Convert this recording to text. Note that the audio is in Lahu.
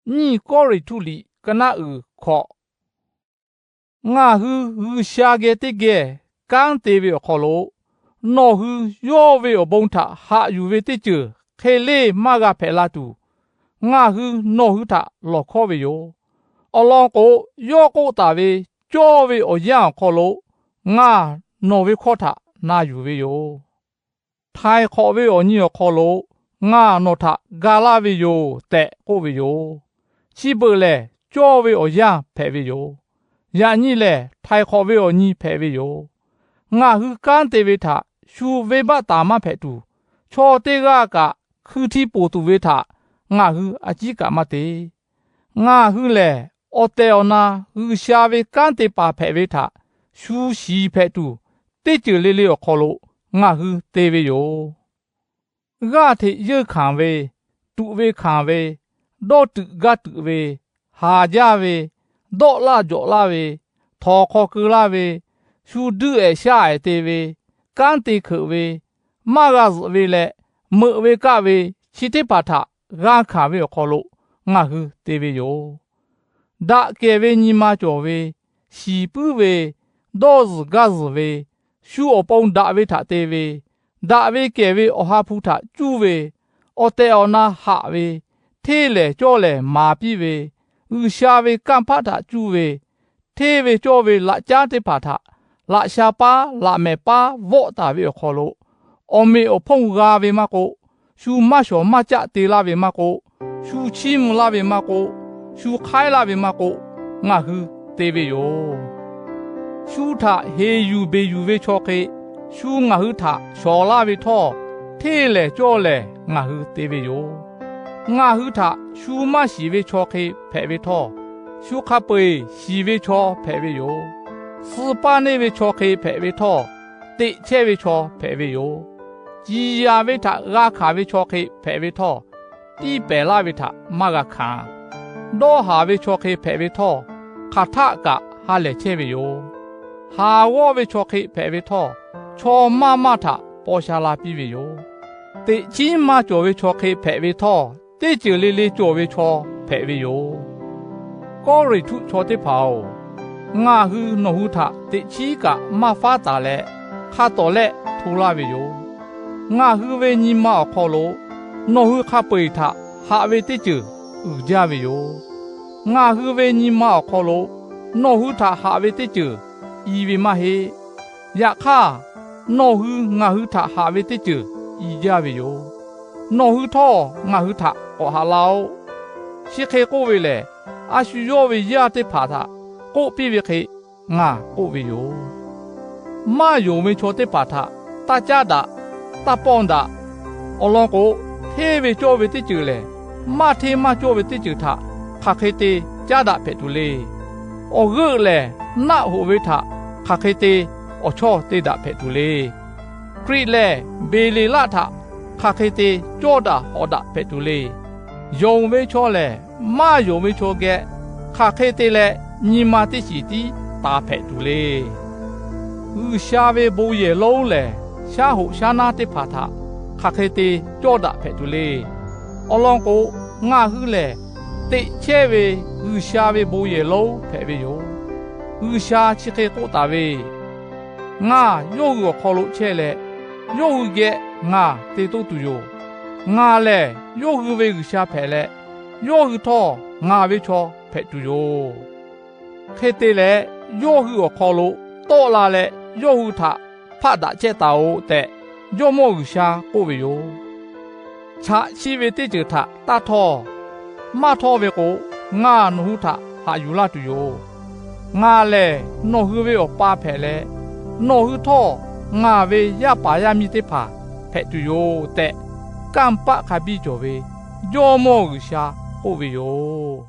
Nyiˇ Kawˇrenˍhtuˆ liꞈ ka naˆ uiˍ hkawꞈ. Ngaˬ hui G'uiˬsha geh teˇ geh kanˉ te ve awˬ hk'aw lo, nawˬ hui yawˇ ve awˬ bon htaꞈ haꞈ yuˬ ve teˇ ceuˬ hk'e leˇ maˇ g'a hpehꞈ la tuˬ, ngaˬ hui nawˬ hui htaꞈ lawˬ hkawˉ ve yoˬ. Awˬ lawn k'o, yawˇ k'oˆ taˍ ve cawˇ ve awˬ yanˇ awˬ hk'aw lo ngaˬ nawˬ ve hkawˇ htaꞈ na yuˬ ve yoˬ. Htaiˍ hk'awꞈ ve awˬ nyi awˬ hk'aw lo ngaˬ nawˬ htaꞈ ga laˇ ve yoˬ tehꞈ k'oˆ ve yoˬ. Chi beuꞈ lehˬ, cawˇ ve awˬ yanˇ hpehꞈ ve yoˬ. Yaꞈ nyi lehˬ, htaiˍ hk'awꞈ ve awˬ nyi hpehꞈ ve yoˬ. Ngaˬ hui kanˉ te ve htaꞈ shu venˇbaˆ taˍ maˇ hpehꞈ tuˬ, chaw teˇ g'aˇ kaꞈ hkui hti poˬ tuˬ ve htaꞈ ngaˬ hui a ciˉ kaꞈ maˇ te. Ngaˬ hui lehˬ, awˬ tehˬ awˬ na G'uiˬsha ve kanˉ te paˍ hpehꞈ ve htaꞈ shu shiˍ hpehꞈ tuˬ, teˇ ceuˬ le le awˬ hk'aw lo ngaˬ hui te ve yoˬ. G'aˇ hteꞈ yeunˇ hkanˍ ve, tuꞈ ve hkanˍ ve, dawˇ tuꞈ gaˇ tuꞈ ve, haˍ jaˇ ve, dawˆ laˇ jawꞈ laˇ ve, htawnˍ hk'aw keu laˇ ve, shu duiˆ ehˍ shaˇ ehˍ te ve, kanˉ te hkeuꞈ ve, maˇ g'a zuhꞈ ve leh, meuꞈ ve kaˆ ve, chi teˇ hpaˍ htaꞈ g'a hkanˍ ve awˬ hk'aw lo ngaˬ hui te ve yoˬ. Daꞈ kehˬ ve nyi ma cawˬ ve, shiˍ puiˉ ve, dawˇ zuhˬ gaˇ zuhˬ ve, shu awˬ pon daꞈ ve htaꞈ te ve, daꞈ ve kehˬ ve Awˬ ha hpu htaꞈ cuˇ ve, awˬ tehˬ awˬ na haꞈ ve, hteˇ lehˬ cawˇ lehˬ maˍ piˇ ve, G'uiˬsha ve kanˇ paˆ htaꞈ cuˇ ve, hteˇ ve cawˇ ve laꞈ caˉ teˇ hpaˍ htaꞈ laꞈ sha paˉ laꞈ mehˍ paˉ vawˆ taˍ ve awˬ hk'aw lo, awˬ meꞈ awˬ hponˇ g'a ve maˇ k'oˆ, shu maˇ shawˍ maˇ caˆ te laˇ ve maˇ k'oˆ, shu chiˇ mvuh laˇ ve maˇ k'oˆ, shu hk'aiˉ laˇ ve maˇ k'oˆ, ngaˬ hui te ve yoˬ. Shu htaꞈ heˍ yuˬ beˬ yuˬ ve chaw hk'e, shu ngaˬ hui htaꞈ shawˍ laˇ ve htawˇ, hteˇ lehˬ cawˇ lehˬ ngaˬ hui te ve yoˬ. Ngaˬ hui htaꞈ shu maˇ shiˍ ve chaw hk'e hpehꞈ ve htawˇ, shu hk'a peu-eˬ shiˍ ve chaw hpehꞈ ve yoˬ. Suh paˇ neˇ ve chaw hk'e hpehꞈ ve htawˇ, teꞈ chehˇ ve chaw hpehꞈ ve yoˬ. Ciˍ yanˍ ve htaꞈ g'a hkanˍ ve chaw hk'e hpehꞈ ve htawˇ, tiˇ pehˍ laˇ ve htaꞈ maˇ g'a hkanˍ. Dawˇ haˍ ve chaw hk'e hpehꞈ ve htawˇ, hk'aˬ htaˆ kaꞈ ha lehˬ chehˇ ve yoˬ. Haˍ g'awˇ ve chaw hk'e hpehꞈ ve htawˇ, chaw maˇ maˇ htaꞈ paw sha la piˇ ve yoˬ. Teꞈ chiˉ maˇ cawˬ ve chaw hk'e hpehꞈ ve htawˇ, teˇ ceuˬ le le cawˬ ve chaw hpehꞈ ve yoˬ. Kawˇrenˍhtuˆ chaw teˇ hpaˍ-oˬ, ngaˬ hui nawˬ hui htaꞈ teꞈ chiˉ kaꞈ maˇ faˉ taˍ leh, hk'a tawˍ lehˆ hto laˇ ve yoˬ. Ngaˬ hui ve nyi ma awˬ hk'aw lo nawˬ hui hk'a peu-eˬ htaꞈ haꞈ ve teˇ ceuˬ uiˍ jaˇ ve yoˬ. Ngaˬ hui ve nyi ma awˬ hk'aw lo nawˬ hui htaꞈ haꞈ ve teˇ ceuˬ i ve maˇ heˆ. Yaꞈ hk'aˇ, nawˬ hui ngaˬ hui htaꞈ haꞈ ve teˇ ceuˬ i jaˇ ve yoˬ. Nawˬ hui htawˇ ngaˬ hui htaꞈ k'awꞈ haꞈ laˇ-oˆ. Chi hk'e k'oˆ ve lehˬ, a shu yawˇ ve yaˇ teˇ hpaˍ htaꞈ k'oˆ piˇ ve hk'e ngaˬ k'oˆ ve yoˬ. Maˇ yonˍ ve chaw teˇ hpaˍ htaꞈ taˇ caˉ daꞈ, taˇ pawˇ daꞈ. Awˬ lawn k'o, hteˇ ve cawˇ ve teˇ ceuˬ lehˬ, maˇ hteˇ maˇ cawˇ ve teˇ ceuˬ htaꞈ hk'aˬ hk'e te caˉ daꞈ hpehꞈ tuˬ le. Awˬ g'euˆ lehˬ, naˆ hoꞈ ve htaꞈ hk'aˬ hk'e te awˬ chawˇ te daꞈ hpehꞈ tuˬ le. Hkriꞈ lehˬ, Beˍleˍlaˆ htaꞈ hk'aˬ hk'e te cawˇ daꞈ hawꞈ daꞈ hpehꞈ tuˬ le. Yonˍ ve chaw lehˬ, maˇ yonˍ ve chaw geh hk'aˬ hk'e te leh nyi ma teˇ shiˍ tiˉ taˍ hpehꞈ tuˬ le. G'uiˬsha ve bon yehˬ lonˉ lehˬ, shaˉ hoꞈ shaˉ naˉ teˇ hpaˍ htaꞈ hk'aˬ hk'e te cawˇ daꞈ hpehꞈ tuˬ le. Awˬ lawn k'o, ngaˬ hui lehˬ teꞈ chehˇ ve G'uiˬsha ve bon yehˬ lonˉ hpehꞈ ve yoˬ. G'uiˬsha chi hk'e k'oˆ taˍ ve, Ngaˬ yawˇ hui awˬ hk'aw lo chehˇ leh, yawˇ hui geh ngaˬ te toˇ tuˬ yoˬ. Ngaˬ lehˬ yawˇ hui ve G'uiˬsha hpehꞈ leh, yawˇ hui htawˇ ngaˬ ve chaw hpehꞈ tuˬ yoˬ. Hk'e te leh, yawˇ hui awˬ hk'aw lo tawˆ la leh yawˇ hui htaꞈ hpaˆ daꞈ chehˇ taˍ-oꞈ tehꞈ, Jawˇmawˇ G'uiˬsha k'oˆ ve yoˬ. Chaꞈ chiˆ ve teˇ ceuˬ htaꞈ taˇ htawˇ. Maˇ htawˇ ve k'o, ngaˬ nawˬ hui htaꞈ haꞈ yuˬ laˇ tuˬ yoˬ. Ngaˬ lehˬ nawˬ hui ve awˬ pa hpehꞈ leh, nawˬ hui htawˇ ngaˬ ve yaˇ paˍ yaˇ miˇ teˇ hpaˍ hpehꞈ tuˬ yoˬ tehꞈ, kanˇ paˆ hk'a biˇ cawˬ ve Jawˇmawˇ G'uiˬsha k'oˆ ve yoˬ.